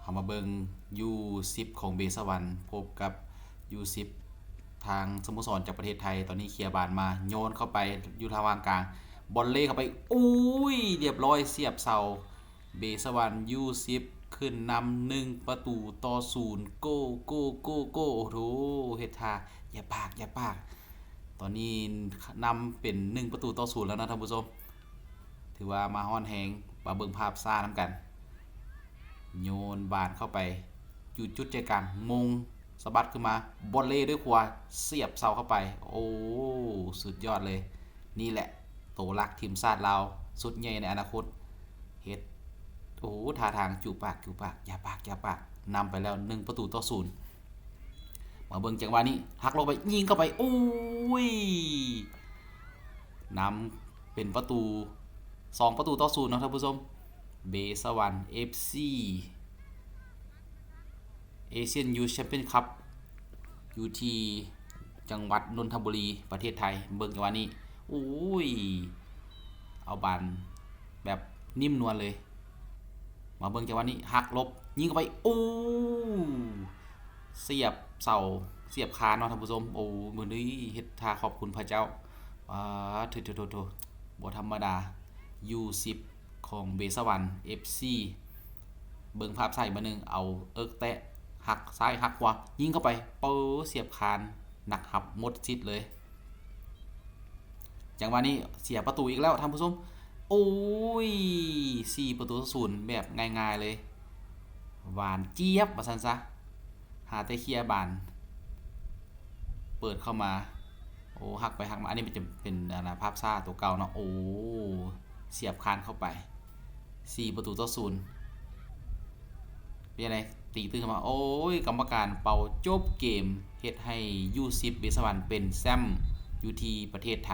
ເອົາມາເບິ່ງ ຢູສິບ ຂອງເບສະຫວັນ ພົບກັບ ຢູສິບ ທາງສະໂມສອນຈາກປະເທດໄທ. ຕອນນີ້ເຄຍບານມາ ໂຍນເຂົ້າໄປຢູ່ລະຫວ່າງກາງ ບອນເລເຂົ້າໄປ ໂອ້ຍ ລຽບຮ້ອຍ ສຽບເສົາ. ເບສະຫວັນ ຢູສິບ ຂຶ້ນນຳໜຶ່ງປະຕູຕໍ່ສູນ. ໂກ ໂກ ໂກ ໂກ ໂອ້ໂຫ ເຮັດທ່າ ຢ່າປາກ ຢ່າປາກ. ຕອນນີ້ນຳເປັນໜຶ່ງປະຕູຕໍ່ສູນແລ້ວນະທ່ານຜູ້ຊົມ. ຖືວ່າມາຮ້ອນແຮງ ມາເບິ່ງພາບຊ້ານຳກັນ. ໂຍນບານເຂົ້າໄປ ຢູ່ຈຸດໃຈກາງ ມົງສະບັດຂຶ້ນມາ ບອລເລດ້ວຍຂວາ ສຽບເສົາເຂົ້າໄປ. ໂອ້ ສຸດຍອດເລີຍ. ນີ້ແຫຼະ ໂຕຫຼັກທີມຊາດລາວ ຊຸດໃຫຍ່ໃນອະນາຄົດ. ເຮັດ ໂອ້ ທ່າທາງຈູປາກ ຈູປາກ ຢ່າປາກ ຢ່າປາກ. ນຳໄປແລ້ວໜຶ່ງປະຕູຕໍ່ສູນ. ມາເບິ່ງຈັງຫວະນີ້ ຫັກລົງໄປ ຍິງເຂົ້າໄປ ໂອ້ຍ ນຳເປັນປະຕູ ສອງປະຕູຕໍ່ສູນເນາະທ່ານຜູ້ຊົມ. ເບສະຫວັນ ເອັຟຊີ Asian Youth Champion Cup ຢູ່ທີ່ຈັງຫວັດນົນທະບູລີ ປະເທດໄທ. ເບິ່ງຈັງຫວະນີ້ ໂອ້ຍ ເອົາບານແບບນິ້ມນວນເລີຍ. ມາເບິ່ງຈັງຫວະນີ້ ຫັກຫຼົບ ຍິງເຂົ້າໄປ ໂອ້ ສຽບເສົາ ສຽບຄານເນາະທ່ານຜູ້ຊົມ. ໂອ້ ມື້ນີ້ເຮັດທ່າຂອບຄຸນພະເຈົ້າ. ປາດ ໂຖໆໆໆ ບໍ່ທຳມະດາ. ຢູສິບ ຂອງເບສະຫວັນ ເອັຟຊີ ເບິ່ງພາບຊ້າຍບາດໜຶ່ງ ເອົາເອິກແຕະ ຫັກຊ້າຍຫັກຂວາ ຍິງເຂົ້າໄປ ເປີ ສຽບຄານ ນັກຮັບໝົດສິດເລີຍ. ຈັງຫວະນີ້ເສຍປະຕູອີກແລ້ວທ່ານຜູ້ຊົມ. ໂອ້ຍ ສີ່ປະຕູຕໍ່ສູນ ແບບງ່າຍໆເລີຍ. ຫວານຈຽບວ່າຊັ້ນຊະ. ຫາແຕ່ເຄຍບານ ເປີດເຂົ້າມາ ໂອ້ ຫັກໄປຫັກມາ. ອັນນີ້ມັນຈະເປັນ ອັນນະ ພາບຊ້າຕົວເກົ່າເນາະ. ໂອ້ ສຽບຄານເຂົ້າໄປ ສີ່ປະຕູຕໍ່ສູນ. ເປັນຈັ່ງໃດ? ຕີຕື່ມເຂົ້າມາ ໂອ້ຍ ກຳມະການເປົ່າຈົບເກມ ເຮັດໃຫ້ ຢູສິບ ເບສະຫວັນ ເປັນແຊ້ມຢູ່ທີ່ປະເທດໄທ.